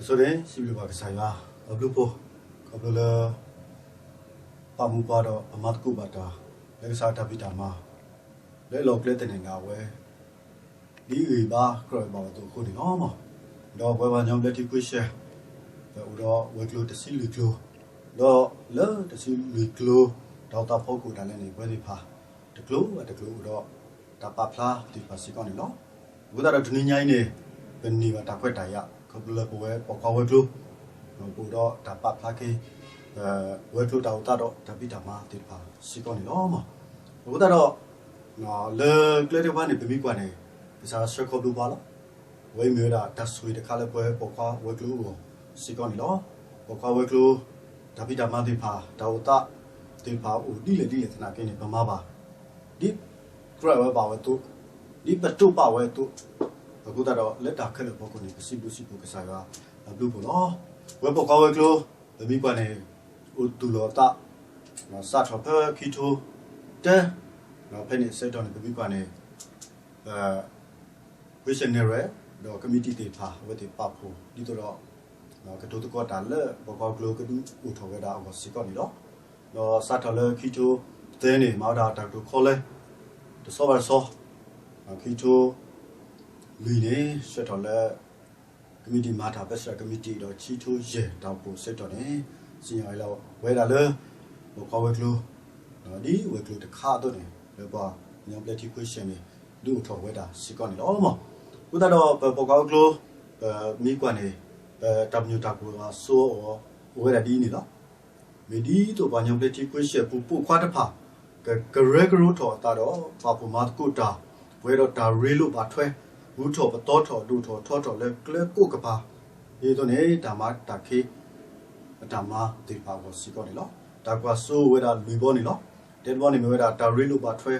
ဆိန့ၣ် စံးဘျုးဘၣ်ကစၢ်ယွၤအဘျုးအဖှိၣ် ခီဖျိလၢ ပာ်မူပှၤဒီးပမၤသကိးဘၣ်တၢ် လၢကစၢ်တၢ်ဖံးတၢ်မၤ လၢလီၢ်ကျဲသန့ၣ်ဒၣ်ဝဲ ဒ်ဂ့ၢ်ဘါကြၢးဘၣ်အသိးအဃိန့ၣ်လီၤ. ဒီးပဝဲပှၤကညီဘျၢထံခဝ့ၡၢၣ် ပအိၣ်ဒီးဝဲၤကျိၤတဆံလွံၢ်ကျိၤ, ဒီးလၢတဆံလွံၢ်ကျိၤ တၢ်အိၣ်သးဖီခိၣ်ဒၣ်လဲာ်န့ၣ် ပဝဲသ့ၣ်တဖၣ် တကျိၤဘၣ်တကျိၤအိၣ်ဒီး တၢ်ပာ်ဖျါသ့ၣ်တဖၣ်စ့ၢ်ကီးန့ၣ်လီၤ. အဃိသတးဒီးတနွံညါအံၤန့ၣ် ပန့ၢ်ဘၣ်တၢ်ခွဲးတၢ်ယာ် ခီဖျိလၢပဝဲပိာ်ခွါဝဲၤကျိၤ ပအိၣ်ဒီးတၢ်ပာ်ဖျါက့ၤ ဝဲၤကျိၤတၢ်အိၣ်သးဒီးတၢ်ဖံးတၢ်မၤသ့ၣ်တဖၣ်စ့ၢ်ကီးန့ၣ်လီၤ. အဃိသတးဒီး လၢကျဲတဖၣ်န့ၣ် ပမ့ၢ်ကွၢ်န့ၣ် ကစၢ်ဆှၢခီဖျိပှၤလီၤ. အဝဲအံၤမ့ၢ်ဝဲဒၣ်တၢ်ဆိၣ်ဂ့ၤတခါလၢပဝဲပိာ်ခွါဝဲၤကျိၤအဂီၢ်စ့ၢ်ကီးန့ၣ်လီၤ. ပိာ်ခွါဝဲၤကျိၤ တၢ်ဖံးတၢ်မၤသ့ၣ်တဖၣ် တၢ်အိၣ်သးသ့ၣ်တဖၣ်အိၣ်ဒ်လဲၣ်ဒ်လဲၣ်သနာ်က့န့ၣ် ပမၤဘၣ် ဒ်ကြၢးဝဲဘၣ်ဝဲအသိး, ဒ်ပတိာ်ပာ်ဝဲအသိး, အဃိသတးဒီးလၢတၢ်ခဲလၢာ်အဖီခိၣ်န့ၣ် ပစံးဘျုးစံးဖှိၣ်ကစၢ်ယွၤအဘျုးအဖှိၣ်လီၤ. ပဝဲပိာ်ခွါဝဲၤကျိၤ ပမ့ၢ်ကွၢ်န့ၣ် အိၣ်သူၣ်လီၤအသး စးထီၣ်ဖဲခံထိတၢ ဖဲန့ၣ်အဆၢကတီၢ်န့ၣ် ပမ့ၢ်ကွၢ်န့ၣ် ပ ဝ့ၡဲၣ်နဲၣ်ရွဲၣ် ဒီးကမံးတံာ်သ့ၣ်တဖၣ် အဝဲသ့ၣ်ပာ်ဖှိၣ် ဒ်သိးဒီး ကတိၤသကိးတၢ်လၢပိာ်ခွါဝဲၤကျိၤကဒုးအိၣ်ထီၣ်ဝဲဒၣ်အဂီၢ်စ့ၢ်ကီးန့ၣ်လီၤ. ဒီးစးထီၣ်လၢခံထိသၢန့ၣ် မၤဝဲဒၣ်တၢ်ကတိၤခီလၢ တဆီဘၣ်တဆီ, ခံထိလွံၢ်န့ၣ် ဆှၢထီၣ်လၢ ကမံးတံာ်မၤတၢ် ပၢဆှၢကမံးတံာ် ဒီးခံထိယဲၢ်တၢ်အိၣ်ဖှိၣ်အဆၢကတီၢ်န့ၣ် စံၣ်ညီၣ်ဝဲဒၣ်လၢ ပိာ်ခွါဝဲၤကျိၤ ဒ်ဝဲၤကျိၤတခါအသိးန့ၣ် လၢပှၤကညီဘျၢထံခဝ့ၡၢၣ်န့ၣ် ဒုးအိၣ်ထီၣ်ဝဲဒၣ်စ့ၢ်ကီးန့ၣ်လီၤ. အဃိသတးဒီးပပိာ်ခွါဝဲၤကျိၤ ပမ့ၢ်ကွၢ်န့ၣ် ပတၢ်ပညိၣ်တၢ်ကဝီၤအစိအီၤ အိၣ်ဝဲဒၣ်ဒ်အံၤန့ၣ်လီၤ. မ့ၢ်ဒ်သိးပှၤကညီဘျၢထံခဝ့ၡၢၣ်ပူၤပိာ်ခွါတဖၣ် ကကရၢကရိထီၣ်အသးဒီး ပာ်ဖှိၣ်မၤသကိးတၢ် ပှဲၤဒီးတၢ်ရ့လိာ်ဘၣ်ထွဲ ဂုၤထီၣ်ပသီထီၣ်ဒိၣ်ထီၣ်ထီထီၣ်လၢကျဲကိးကပၤ ဒ်သိးန့ၣ် တၢ်မၤတၢ်ခ့ အတၢ်မၤသ့ၣ်တဖၣ်အဂီၢ်စ့ၢ်ကီးန့ၣ်လီၤ. တၢ်ကွၢ်စိအိၣ်ဝဲဒၣ်လွံၢ်ဘီန့ၣ်လီၤ. တၢတဘီန့ၣ်မ့ၢ်ဝဲဒၣ်တၢ်ရ့လိာ်ဘၣ်ထွဲ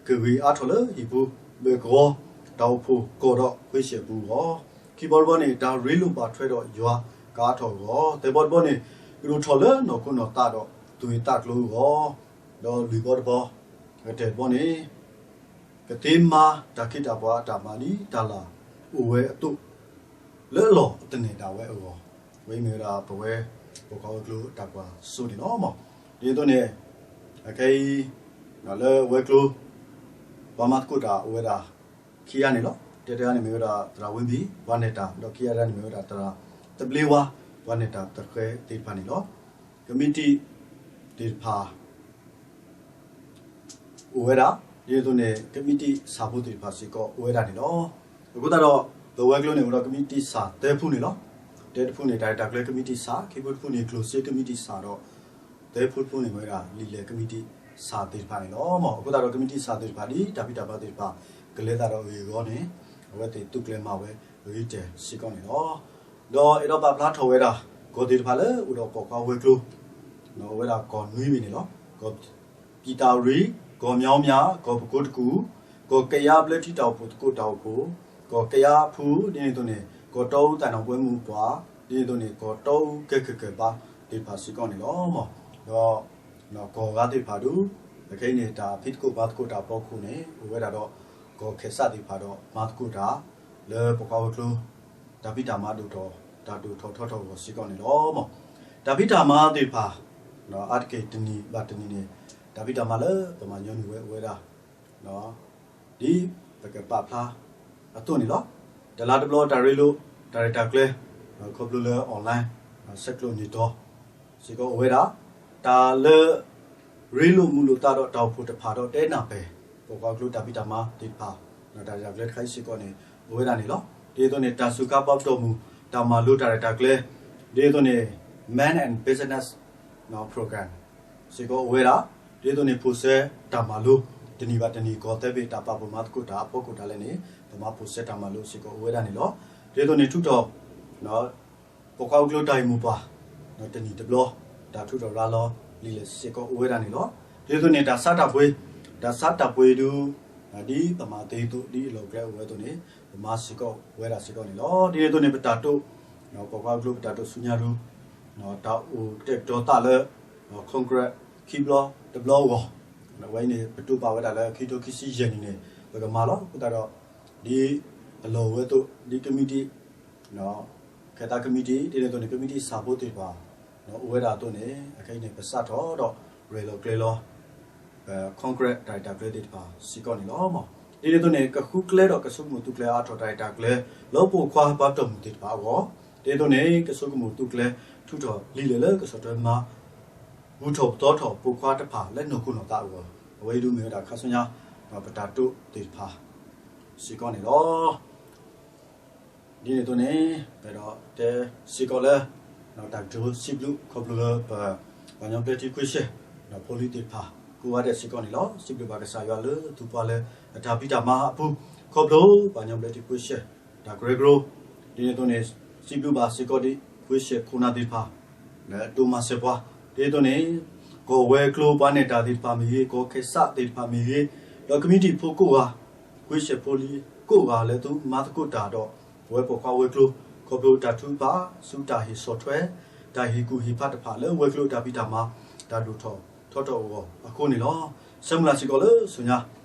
ကဂ့ၤအါထီၣ်လၢဟံၣ်ပူၤ ဘၢၣ်ကဝီၤ တၢ်အိၣ်ဖှိၣ်ကီၢ်ဒီးခဝ့ၡၢၣ်ပူၤအဂီၢ်, ခံဘီတဘီန့ၣ် တၢ်ရ့လိာ်ဘၣ်ထွဲဒီးယွၤကအါထီၣ်အဂီၢ်, သၢဘီတဘီန့ၣ် ကဒိၣ်ထီၣ်လၢနီၢ်ခိနီၢ်သးဒီးသူၣ်ဝံသးကျိၤအဂီၢ်, ဒီးလွံၢ်ဘီတဘီ ကတၢၢ်တဘီန့ၣ် ကသ့မၤတၢ်ခ့တၢ်ပှၤအတၢ်မၤဒ်တၢ်လၢ်အိၣ်ဝဲအသိး လၢအလီၢ်အသန့ၢ်ဒၣ်ဝဲအဂီၢ်, အဝဲအံၤမ့ၢ်ဝဲဒၣ်ပဝဲ ပိာ်ခွါဝဲၤကျိၤတၢ်ကွၢ်စိန့ၣ်လီၤ. ဒ်သိးန့ၣ် အခဲအံၤ လၢဝဲၤကျိၤ ပှၤမၤသကိးတၢ်အိၣ်ဝဲဒၣ်ခံဂၤန့ၣ်လီၤ. တၢတဂၤန့ၣ်မ့ၢ်ဝဲဒၣ်သရၣ်ဝ့ဘံၣ် ပှၤနဲၣ်တၢ် ဒီးခံဂၤတဂၤန့ၣ်မ့ၢ်ဝဲဒၣ်သရၣ်သဘျ့ဝါ ပှၤနဲၣ်တၢ်သဃဲသ့ၣ်တဖၣ်န့ၣ်လီၤ. ကမံးတံာ်သ့ၣ်တဖၣ် အိၣ်ဝဲဒၣ်, ဒ်သိးန့ၣ် ကမံးတံာ်ဆၣ်ဖိသ့ၣ်တဖၣ်စ့ၢ်ကီးအိၣ်ဝဲဒၣ်န့ၣ်လီၤ. အဃိသတးဒီး ပဝဲၤကျိၤန့ၣ် အိၣ်ဒီးကမံးတံာ်ဆၣ်သၢဖုန့ၣ်လီၤ. တၢတဖုန့ၣ် တၢ်ရဲၣ်တၢ်ကျဲၤကမံးတံာ်ဆၣ်, ခံဖုတဖုန့ၣ် ကျိၣ်စ့ကမံးတံာ်ဆၣ်ဒီး သၢဖုတဖုန့ၣ်မ့ၢ်ဝဲဒၣ် လံာ်လဲၢ်ကမံးတံာ်ဆၣ်သ့ၣ်တဖၣ်န့ၣ်လီၤ. အဃိသတးဒီးကမံးတံာ်ဆၣ်သ့ၣ်တဖၣ် ဒ်တၢ်ဖံးတၢ်မၤသ့ၣ်တဖၣ် ကလဲၤသးဒီးအဂ့ၢ်အဂီၢ်န့ၣ် အဝဲသ့ၣ်သုးကျဲၤမၤဝဲအဂ့ၤကတၢၢ်စ့ၢ်ကီးန့ၣ်လီၤ. ဒီးအဲၣ်ဒိးပာ်ဖျါထီၣ်ဝဲဒၣ် ကီၢ်သ့ၣ်တဖၣ်လၢအိၣ်ဒီးပိာ်ခွါဝဲၤကျိၤ အိၣ်ဝဲဒၣ်ကီၢ်နွံဘ့ၣ်န့ၣ်လီၤ. ကီၢ် ပံတၢ်ရံၣ်, ကီၢ်မၠီမၠၣ်, ကီၢ်ပကိတကူၣ်, ကီၢ်ကယါဘျၢထံတၢ်အိၣ်ဖှိၣ်သကိးတၢ်အိၣ်ဖှိၣ်, ကီၢ်ကယါဖု ဒ်န့ၣ်အသိးန့ၣ် ကီၢ်တီအူသၣ်နၢ်ပှဲၤမုၢ်ပှၢ် ဒ်န့ၣ်အသိးန့ၣ် ကီၢ်တီအူကဲကၢၢ်ကၢၢ်ဘါသ့ၣ်တဖၣ်စ့ၢ်ကီးန့ၣ်လီၤ. ဒီး ကီၢ်ဂၤသ့ၣ်တဖၣ်ဒုး အခဲအံၤန့ၣ် တၢ်ဖံးသကိးမၤသကိးတၢ်ဖီခိၣ်န့ၣ် အိၣ်ဝဲဒၣ်ဒီး ကီၢ်ခဲၣ်စးသ့ၣ်တဖၣ်ဒီးမၤသကိးတၢ် လၢပိာ်ခွါဝဲၤကျိၤ တၢ်ဖံးတၢ်မၤဒိၣ်ထီၣ် တၢ်ဒိၣ်ထီၣ်ထီထီၣ်အဂီၢ်စ့ၢ်ကီးန့ၣ်လီၤ. တၢ်ဖံးတၢ်မၤသ့ၣ်တဖၣ် အါတက့ၢ်တနံၤဘၣ်တနံၤန့ၣ် တၢ်ဖံးတၢ်မၤလၢပမၤညီနုၢ်ဝဲအိၣ်ဝဲဒၣ် ဒ်ပကပာ်ဖျါအသိးန့ၣ်လီၤ. တလါတဘျီတၢ်ရ့လိာ် တၢ်ရဲၣ်တၢ်ကျဲၤ ခီဖျိလၢ online ဆဲးကျိးန့ၢ်တီၤ စ့ၢ်ကီးအိၣ်ဝဲဒၣ် တၢ်လၢ ရ့လိာ်မုာ်လိာ်သးဒီးတၢ်အိၣ်ဖှိၣ်တဖၣ်ဒီးတဲနၢ်ပၢၢ် ပိာ်ခွါကျိတၢ်ဖံးတၢ်မၤသ့ၣ်တဖၣ် တၢ်ရဲၣ်တၢ်ကျဲၤတခါအံၤစ့ၢ်ကီးန့ၣ် အိၣ်ဝဲဒၣ်န့ၣ်လီၤ. ဒ်သိးန့ၣ် တၢ်စူးကါပာ်ပတီၢ်မုၢ် တၢ်မၤလိတၢ်ရဲၣ်တၢ်ကျဲၤ ဒ်သိးန့ၣ် Men and Business Program စ့ၢ်ကီးအိၣ်ဝဲဒၣ် ဒ်သိးန့ၣ် ဖိးစဲတၢ်မၤလိ တနံၤဘၣ်တနံၤ ကီၢ်သၢဘ့ၣ်တၢ်ပာ်ဖှိၣ်မၤသကိးတၢ်အဖီခိၣ်ဒၣ်လဲာ်န့ၣ် ပမၤဖိးစဲတၢ်မၤလိစ့ၢ်ကီးအိၣ်ဝဲဒၣ်န့ၣ်လီၤ. ဒ်သိးန့ၣ် ထုးထီၣ် ပိာ်ခွါဝဲၤကျိၤတၢ်ဂ့ၢ်မိၢ်ပှၢ် တနံၤတဘျီ တၢ်ထုးထီၣ်ရၤလီၤလံာ်လဲၢ်စ့ၢ်ကီးအိၣ်ဝဲဒၣ်န့ၣ်လီၤ. ဒ်သိးန့ၣ် တၢ်ဆါတၢ်ပှ့ၤ တၢ်ဆါတၢ်ပှ့ၤဒုး ဒ်ပမၤသ့သိး ဒ်အလီၢ်ကျဲအိၣ်ဝဲအသိးန့ၣ် ပမၤစ့ၢ်ကီးဝဲဒၣ်စ့ၢ်ကီးန့ၣ်လီၤ. ဒ်န့ၣ်အသိးန့ၣ် ပတၢ်တိာ် ပိာ်ခွါဝဲၤကျိၤ ပတၢ်တိာ်ဆူညါဒုး တၢ်အိၣ်ကတဲာ်ကတီၤသးလၢ Congress ခံဘျီတဘျီအဂီၢ် အဝဲအံၤန့ၣ် ပတိာ်ပာ်ဝဲဒၣ်လၢခံထိခံဆံယဲၢ်နံၣ်န့ၣ် ပကမၤလီၤ. အဃိသတးဒီး ဒ်အလီၢ်အိၣ်ဝဲအသိး ဒ်ကမံးတံာ် ခဲ ဖဲသးကမံးတံာ် ဒ်န့ၣ်အသိးန့ၣ် ကမံးတံာ်ဆၣ်ဖိသ့ၣ်တဖၣ် အိၣ်ဝဲဒၣ်အသိးန့ၣ် အခဲအံၤန့ၣ် ပစးထီၣ်ဒီး ရဲၣ်လီၤကျဲၤလီၤ ပ congress တၢ်ရဲၣ်တၢ်ကျဲၤသ့ၣ်တဖၣ်စ့ၢ်ကီးန့ၣ်လီၤ. ဒ်န့ၣ်အသိးန့ၣ် ကဃုကျဲဒီးကဆိကမိၣ်သူကျဲၤအါထီၣ်တၢ်ရဲၣ်တၢ်ကျဲၤ လၢပိာ်ခွါပှၤတီၢ်မုၢ်သ့ၣ်တဖၣ်အဂီၢ်, ဒ်န့ၣ်အသိးန့ၣ် ကဆိကမိၣ်သူကျဲၤ ထုးထီၣ်လံာ်လဲၢ်လၢကဆီၣ်ထွဲမၤ ဘူၣ်ထီၣ်ပသီထီၣ်ပိာ်ခွါတဖၣ်လၢနီၢ်ခိနီၢ်သးအဂီၢ်, အဝဲအံၤဒုးမ့ၢ်ဝဲဒၣ်ခါဆူညါ ပတၢ်တိာ်သ့ၣ်တဖၣ်စ့ၢ်ကီးန့ၣ်လီၤ. ဒ်န့ၣ်အသိးန့ၣ် ပအဲၣ်ဒိးတဲစ့ၢ်ကီးလၢ တၢ်ကတိၤစံးဘျုးခီဖျိလၢပ ပှၤကညီဘျၢထံခွ့ၡဲၣ် ဒီးဖိလံၤသ့ၣ်တဖၣ် ကိးဂၤဒဲးစ့ၢ်ကီးန့ၣ်လီၤ. စံးဘျုးဘၣ်ကစၢ်ယွၤလၢသူပှၤလၢအတၢ်ဖံးတၢ်မၤအပူၤ ခီဖျိပှၤကညီဘျၢထံခွ့ၡဲၣ် တၢ်ကရၢကရိ ဒ်န့ၣ်အသိးန့ၣ် စံးဘျုးဘၣ်စ့ၢ်ကီးဒ်ခွ့ၡဲၣ်ခိၣ်နၢ်သ့ၣ်တဖၣ် လၢအဒိးမၤစၢၤပှၤ ဒ်န့ၣ်အသိးန့ၣ် ကီၢ်ဝဲၤကျိၤပှၤနဲၣ်တၢ်သ့ၣ်တဖၣ်မ့ၢ်ဂ့ၤ, ကီၢ်ခဲစးသ့ၣ်တဖၣ်မ့ၢ်ဂ့ၤ, ဒီးကမံးတံာ်ဖိကိးဂၤ, ခွ့ၡဲၣ်ဖိလံၤကိးဂၤလၢသုမၤသကိးတၢ်ဒီး ပဝဲပိာ်ခွါဝဲၤကျိၤ ခီဖျိတၢ်ထုကဖၣ်ဆူတၢ်ဟ့ၣ်ဆီၣ်ထွဲ တၢ်ဟ့ၣ်ကူၣ်ဟ့ၣ်ဖးတဖၣ်လၢဝဲၤကျိၤအတၢ်ဖံးတၢ်မၤ တၢ်ဒိၣ်ထီၣ်ထီထီၣ်အဂီၢ်အဃိန့ၣ်လီၤ. ဆၢမုၢ်လၢ်စ့ၢ်ကီးလၢဆူညါ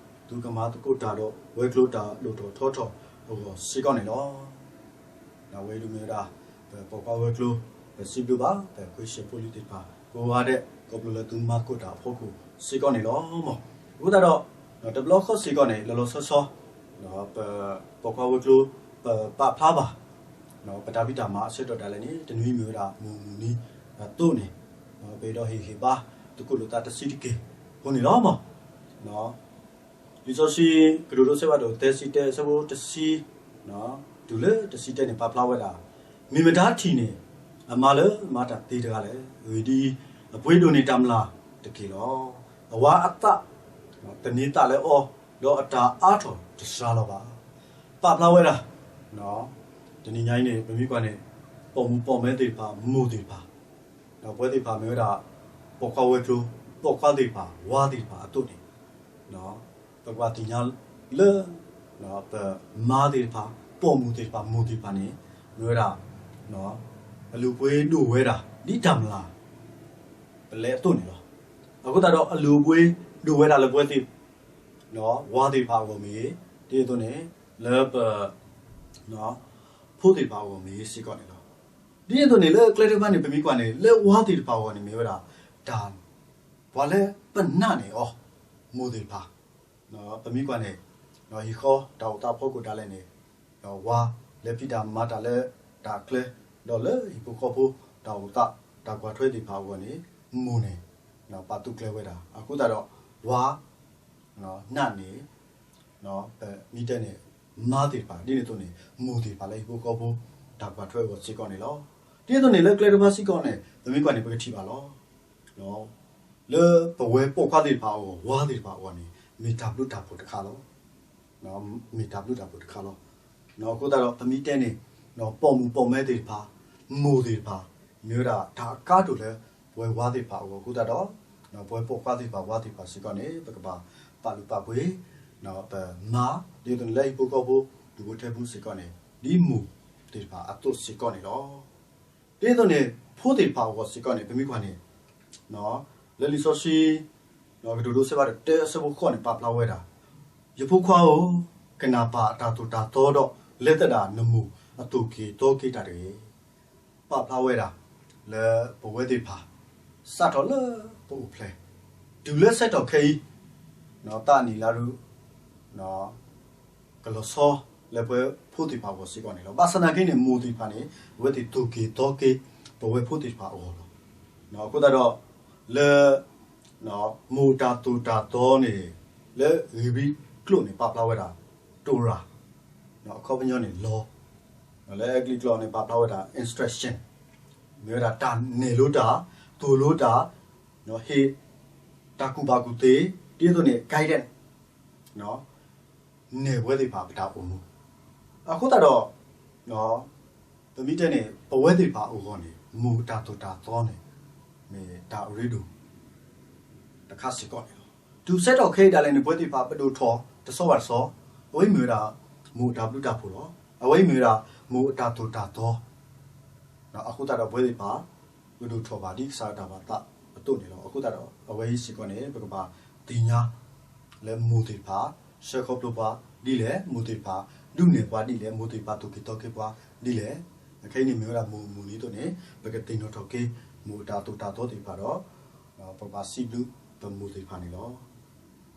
သုကမၤသကိးတၢ်ဒီးဝဲၤကျိၤတၢ်ဒိၣ်ထီၣ်ထီထီၣ်အဂီၢ်စ့ၢ်ကီးန့ၣ်လီၤ. အဝဲအံၤဒုးမ့ၢ်ဝဲဒၣ် ပပိာ်ခွါဝဲၤကျိၤ ပစံးဘျုးဘၣ် ပခွ့ၡဲၣ်ဖိလံၤသ့ၣ်တဖၣ် ကိးဂၤဒဲး ခီဖျိလၢသုမၤသကိးတၢ်အဖီခိၣ်စ့ၢ်ကီးန့ၣ်လီၤ. အဃိသတးဒီး တဘျီဃီစ့ၢ်ကီးန့ၣ် လီၤလီၤဆီဆီ ပပိာ်ခွါဝဲၤကျိၤ ပပာ်ဖျါဘၣ် ပတၢ်ဖံးတၢ်မၤအဆၢကတီၢ်ဒၣ်လဲာ်န့ၣ် တနွံမ့ၢ်ဝဲဒၣ်မုၢ်မုၢ်နံၤအသိးန့ၣ် ပအဲၣ်ဒိးဟ့ၣ်ဂံၢ်ဟ့ၣ်ဘါသကိးလိာ်သးတဆံးတက့ၢ်အဃိန့ၣ်လီၤ. လံာ်စီဆှံ ကတိၤဒိ အဆၢဒိၣ်သၢဆံတၢ အဆၢဖိတဆံ တုၤလၢတဆံတၢန့ၣ် ပာ်ဖျါဝဲဒၣ်, မ့ၢ်မတၤထံၣ်န့ၢ် အမါလၢမၤတၢ်သ့တဂၤလဲၣ်. အဂ့ၢ်ဒ်အံၤ, အပှ့ၤဒိၣ်န့ၢ်တၢ်မျၢ်တက့ၢ်လီၤ. အဝၤအသး သန့ၤသးလၢအီၤ, ဒီးအတၢ်အါထီၣ်တစှၤလီၤဘၣ်. ပာ်ဖျါဝဲဒၣ် တနံၤညါအံၤန့ၣ် ပမ့ၢ်ကွၢ်န့ၣ် ပိာ်မုၣ်ပိာ်မၢၤသ့ၣ်တဖၣ် မိၢ်သ့ၣ်တဖၣ် ဒီးပဝဲသ့ၣ်တဖၣ်မ့ၢ်ဝဲဒၣ် ပိာ်ခွါဝဲၤကျိၤ ပိာ်ခွါသ့ၣ်တဖၣ် ဝၤသ့ၣ်တဖၣ်အသိးန့ၣ် ပကဘၣ်သ့ၣ်ညါလၢ ပမါသ့ၣ်တဖၣ် ပိာ်မုၣ်သ့ၣ်တဖၣ် မိၢ်သ့ၣ်တဖၣ်န့ၣ် မ့ၢ်ဝဲဒၣ် အလုၢ်အပှ့ၤဒိၣ်ဝဲဒၣ် ဒ်တၢ်မျၢ် ပလဲအသိးန့ၣ်လီၤ. အဃိသတးဒီး အလုၢ်အပှ့ၤဒိၣ်ဝဲဒၣ်လၢပဝဲသ့ၣ် ဝၤသ့ၣ်တဖၣ်အဂီၢ်မ့ၢ်ဂ့ၤ, ဒ်န့ၣ်အသိးန့ၣ် လၢပ ဖိသ့ၣ်တဖၣ်အဂီၢ်မ့ၢ်ဂ့ၤစ့ၢ်ကီးန့ၣ်လီၤ. ဒ်န့ၣ်အသိးန့ၣ် လၢကျဲတဖၣ်န့ၣ် ပမ့ၢ်ကွၢ်န့ၣ် လၢဝၤသ့ၣ်တဖၣ်အဂီၢ်န့ၣ် မ့ၢ်ဝဲဒၣ် တၢ် ပှၤလၢပနာ်န့ၢ်အီၤ မိၢ်သ့ၣ်တဖၣ် ပမ့ၢ်ကွၢ်န့ၣ် ဟံၣ်ဃီတၢ်အိၣ်သးဖီခိၣ်ဒၣ်လဲာ်န့ၣ် ဒီးဝၤလဲၤဖံးတၢ်မၤတၢ်လၢတၢ်ကျဲ, ဒီးလၢဟံၣ်ဖိဃီဖိတၢ်အိၣ်သးတၢ်ကွၢ်ထွဲသ့ၣ်တဖၣ်အဂီၢ်န့ၣ် မိၢ်န့ၣ် ပာ်သူၣ်ကျဲၤဝဲဒၣ်. အဃိသတးဒီး ဝၤ နာ်န့ၢ် ပမ့ၢ်တဲန့ၣ် မါသ့ၣ်တဖၣ် ဒ်န့ၣ်အသိးန့ၣ် မိၢ်သ့ၣ်တဖၣ်လၢဟံၣ်ဖိဃီဖိ တၢ်ကွၢ်ထွဲအဂီၢ်စ့ၢ်ကီးန့ၣ်လီၤ. ဒ်န့ၣ်အသိးန့ၣ် လၢကျဲတဖၣ်စ့ၢ်ကီးန့ၣ် ပမ့ၢ်ကွၢ်န့ၣ် ပကထံၣ်ဘၣ်လီၤ. လၢပဝဲပိာ်ခွါသ့ၣ်တဖၣ်အဂီၢ် ဝၤသ့ၣ်တဖၣ်အဂီၢ်န့ၣ် မ့ၢ်တၢ်ဘျုးတၢ်ဖှိၣ်တခါလီၤ. မ့ၢ်တၢ်ဘျုးတၢ်ဖှိၣ်တခါလီၤ. အဃိသတးဒီး ပမ့ၢ်တဲန့ၣ် ပိာ်မုၣ်ပိာ်မၢၤသ့ၣ်တဖၣ် မိၢ်သ့ၣ်တဖၣ် မ့ၢ်ဝဲဒၣ်တၢ်အကါဒိၣ်လၢ ပဝဲဝၤသ့ၣ်တဖၣ်အဂီၢ်အဃိသတးဒီး ပဝဲပိာ်ခွါသ့ၣ်တဖၣ် ဝၤသ့ၣ်တဖၣ်စ့ၢ်ကီးန့ၣ် ပကဘၣ်ပာ်လုၢ်ပာ်ပှ့ၤ ပမါ ဒ်သိးန့ၣ်လၢဟံၣ်ဖိဃီဖိ ဒူၣ်ဖိထၢဖိစ့ၢ်ကီးန့ၣ် ဒ်မိၢ်သ့ၣ်တဖၣ်အသိးစ့ၢ်ကီးန့ၣ်လီၤ. ဒ်သိးန့ၣ် ဖိသ့ၣ်တဖၣ်အဂီၢ်စ့ၢ်ကီးန့ၣ် ပမ့ၢ်ကွၢ်န့ၣ် လၢလံာ်စီဆှံ ကတိၤဒိ အဆၢဒိၣ်တၢ အဆၢဖိဃိးန့ၣ် ပာ်ဖျါဝဲဒၣ်, ယဖိခွါဧၢ, ကနၣ်ပၢ်အတၢ်သိၣ်တၢ်သီဒီး လဲၤသဒၣ်နမိၢ်အသိၣ်က့ၤသီက့ၤတၢ်တဂ့ၤ. ပာ်ဖျါဝဲဒၣ် လၢပဝဲသ့ၣ်တဖၣ် စးထီၣ်လၢပအိၣ်ဖျဲၣ် တုၤလၢဆၢကတီၢ်ခဲအံၤ သးနံၣ်လါရူ ကလီၤဆီလၢပဝဲဖိသ့ၣ်တဖၣ်အဂီၢ်စ့ၢ်ကီးန့ၣ်လီၤ. ဘၣ်ဆၣ်သနာ်က့န့ၣ် မိၢ်သ့ၣ်တဖၣ်န့ၣ် အဝဲသ့ၣ်သိၣ်က့ၤသီက့ၤ ပဝဲဖိသ့ၣ်တဖၣ်အဂီၢ်လီၤ. အဃိသတးဒီး လၢ မိၢ်တၢ်သိၣ်တၢ်သီန့ၣ် လၢဧ့ၤဘြံၤကျိာ်န့ၣ် ပာ်ဖျါဝဲဒၣ် Torah အခီပညီန့ၣ် law, လၢအဲကလံးကျိာ်န့ၣ် ပာ်ဖျါဝဲဒၣ် instruction မ့ၢ်ဝဲဒၣ်တၢ်နဲၣ်လိတၢ်, သိၣ်လိတၢ်, ဟ့ၣ်တၢ်ကူၣ်ဘၣ်ကူၣ်သ့, ဒ်သိးန့ၣ် guidance နဲၣ်ပဝဲသ့ၣ်တဖၣ်ပတၢ်အိၣ်မူ. အဃိသတးဒီး ပမ့ၢ်တဲန့ၣ် ပဝဲသ့ၣ်တဖၣ်အဂီၢ်န့ၣ် မိၢ်တၢ်သိၣ်တၢ်သီန့ၣ် မ့ၢ်တၢ်အရ့ဒိၣ်တခါစ့ၢ်ကီးန့ၣ်လီၤ. တုၤဆၢကတီၢ်ခဲအံၤဒၣ်လဲာ်န့ၣ် ပဝဲသ့ၣ်တဖၣ်ပဒိၣ်ထီၣ်တဆီဘၣ်တဆီ, အဝဲအံၤမ့ၢ်ဝဲဒၣ် မိၢ်အတၢ်ဘျုးတၢ်ဖှိၣ်လီၤ. အဝဲအံၤမ့ၢ်ဝဲဒၣ် မိၢ်အတၢ်သိၣ်တၢ်သီ အဃိသတးဒီး ပဝဲသ့ၣ်တဖၣ် ပဒိၣ်ထီၣ်ဘၣ်ဒ်ကစၢ်ယွၤတၢ်ဘၣ်သးအသိးန့ၣ်လီၤ. အဃိသတးဒီး အဝဲအံၤစ့ၢ်ကီးန့ၣ် ပကဘၣ်သ့ၣ်ညါ လၢမိၢ်သ့ၣ်တဖၣ် ဆှၢခီဖျိပှၤဒ်လဲၣ်, မိၢ်သ့ၣ်တဖၣ် ဒုးနဲၣ်ပှၤဒ်လဲၣ်, မိၢ်သ့ၣ်တဖၣ် သိၣ်က့ၤသီက့ၤပှၤဒ်လဲၣ်, ခဲအံၤန့ၣ်မ့ၢ်ဝဲဒၣ်မိၢ်မူၤနံၤအသိးန့ၣ် ပကသ့ၣ်နီၣ်ထီၣ်က့ၤ မိၢ်အတၢ်သိၣ်တၢ်သီသ့ၣ်တဖၣ်ဒီး ပဘၣ်စံးဘျုးပမိၢ်သ့ၣ်တဖၣ်န့ၣ်လီၤ.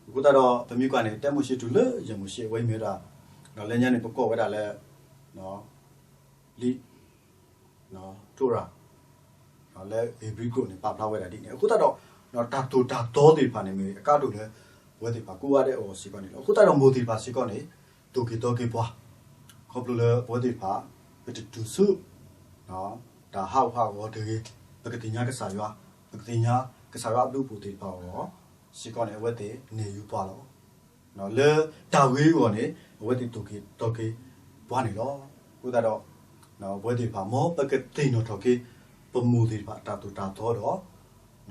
အဃိသတးဒီး ပမ့ၢ်ကွၢ်န့ၣ် တၢမိၤၡ့တုၤလၢယဲၢ်မိၤၡ့ အဝဲအံၤမ့ၢ်ဝဲဒၣ် လၢညါန့ၣ် ပကိးဝဲဒၣ်လၢ လံာ် ထိရၤ လၢဧ့ၤဘြံၤကျိာ်န့ၣ် ပာ်ဖျါဝဲဒၣ်ဒ်န့ၣ် အဃိသတးဒီး တၢ်သိၣ်တၢ်သီသ့ၣ်တဖၣ်န့ၣ် မ့ၢ်အကါဒိၣ်လၢ ပဝဲသ့ၣ်တဖၣ်ကိးဂၤဒဲးအဂီၢ်စ့ၢ်ကီးန့ၣ်လီၤ. အဃိသတးဒီးမိၢ်သ့ၣ်တဖၣ်စ့ၢ်ကီးန့ၣ် သိၣ်က့ၤသီက့ၤပှၤ ခီဖျိလၢပဝဲသ့ၣ်တဖၣ် ပတတုၤဆူ တၢ်ဟးဂူာ်ဟးဂီၤတဂ့ၤ, ပကသ့ၣ်ညါကစၢ်ယွၤ, ပကသ့ၣ်ညါကစၢ်ယွၤအဘျုးအဖှိၣ်သ့ၣ်တဖၣ်အဂီၢ် စ့ၢ်ကီးန့ၣ် အဝဲသ့ၣ်န့ၢ်ယူပှၤလီၤ. လၢတၢ်ဂ့ၤအဂီၢ်န့ၣ် အဝဲသ့ၣ်သိၣ်က့ၤသီက့ၤပှၤန့ၣ်လီၤ. အဃိသတးဒီး ပဝဲသ့ၣ်တဖၣ် မ်ပကသ့ၣ်နီၣ်ထီၣ်က့ၤ ပမိၢ်သ့ၣ်တဖၣ်အတၢ်သိၣ်တၢ်သီ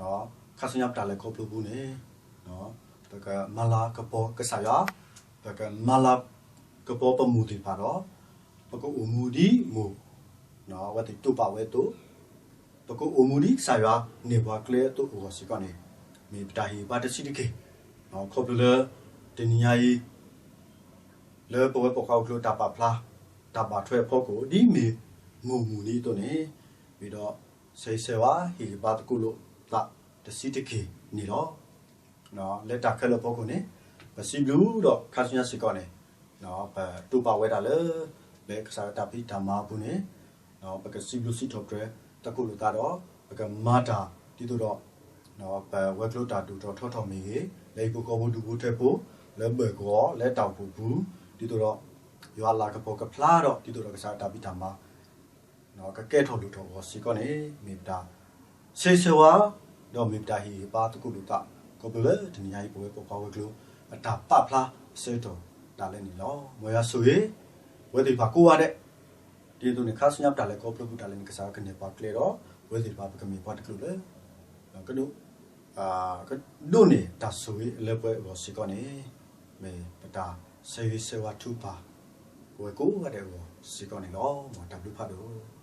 ဒီး ခါဆူညါပတၢ်လဲၤခီဖျိပူၤန့ၣ် ပကမၤလၤကပီၤကစၢ်ယွၤ, ပကမၤလၤကပီၤပမိၢ်သ့ၣ်တဖၣ်ဒီး ပကအိၣ်မူဒ်မိၢ် အဝဲသ့ၣ်တိာ်ပာ်ဝဲအသိး, ပကအိၣ်မူဒ်ကစၢ်ယွၤန့ၢ်ပှၤကျဲအသိးအဂီၢ်စ့ၢ်ကီးန့ၣ် မ့ၢ်ပတၢ်ဟ့ၣ်ဂံၢ်ဘါတဆံးတက့ၢ်. ခီဖျိလၢ တနံၤညါအံၤ လၢပဝဲပိာ်ခွါဝဲၤကျိၤတၢ်ပာ်ဖျါ တၢ်ဘၣ်ထွဲအဖီခိၣ် ဒ်မ့ၢ်မိၢ်မူၤနံၤအသိးန့ၣ် မ့ၢ်ဒီး ဆၢဂ့ၤဆၢဝါ ဟ့ၣ်ဂံၢ်ဘါသကိးလိာ်သးတဆံးတက့ၢ်န့ၣ်လီၤ. လၢတၢ်ခဲလၢာ်အဖီခိၣ်န့ၣ် ပစံးဘျုးဒီးခါဆူညါစ့ၢ်ကီးန့ၣ် ပတိာ်ပာ်ဝဲဒၣ်လၢ လၢကစၢ်ယွၤတၢ်ဖံးတၢ်မၤအပူၤန့ၣ် ပကစံးဘျုးစံးထီၣ်ပတြၢၤသကိးလိာ်သးဒီး ပကမၤတၢ်ဒ်သိးဒီး ပဝဲၤကျိၤတၢ်ဒိၣ်ထီၣ်ထီထီၣ်မ့ၢ်ဂ့ၤ, လၢဟံၣ်ဖိဃီဖိဒူၣ်ဖိထၢဖိ လၢဘၢၣ်ကဝီၤ လၢတၢ်အိၣ်ဖှိၣ်ပူၤ ဒ်သိးဒီး ယွၤအလၤကပီၤကဖျါဒီး ဒ်သိးဒီးကစၢ်ယွၤတၢ်ဖံးတၢ်မၤ ကကဲထီၣ်လိၣ်ထီၣ်အဂီၢ်စ့ၢ်ကီးန့ၣ် မ့ၢ်ပတၢ်ဆၢဂ့ၤဆၢဝါ ဒီးမ့ၢ်ပတၢ်ဟ့ၣ်ဂံၢ်ဘါသကိးလိာ်သး ခီဖျိလၢတနံၤညါအံၤ ပဝဲပိာ်ခွါဝဲၤကျိၤ အတၢ်ပာ်ဖျါဆၢကတီၢ်ဒၣ်လဲာ်န့ၣ်လီၤ. မ်ယွၤဆိၣ်ဂ့ၤ ပဝဲသ့ၣ်တဖၣ်ကိးဂၤဒဲး ဒ်သိးန့ၣ် ခါဆူညါပတၢ်လဲၤခီဖျိပူၤဒၣ်လဲာ်န့ၣ် ကစၢ်ယွၤကန့ၢ်ပှၤကျဲဒီး ပဝဲသ့ၣ်တဖၣ်ပကမ့ၢ်ပှၤတကလုာ်လၢ ကဒိး ကဒိးန့ၢ်တၢ်ဆိၣ်ဂ့ၤလၢပှဲၤအဂီၢ်စ့ၢ်ကီးန့ၣ် မ့ၢ်ပတၢ်ဆၢဂ့ၤဆၢဝါထုကဖၣ် ပဝဲကိးဂၤဒဲးအဂီၢ်စ့ၢ်ကီးန့ၣ်လီၤ. မ်တၢ်ဘျုးဖးဒိၣ်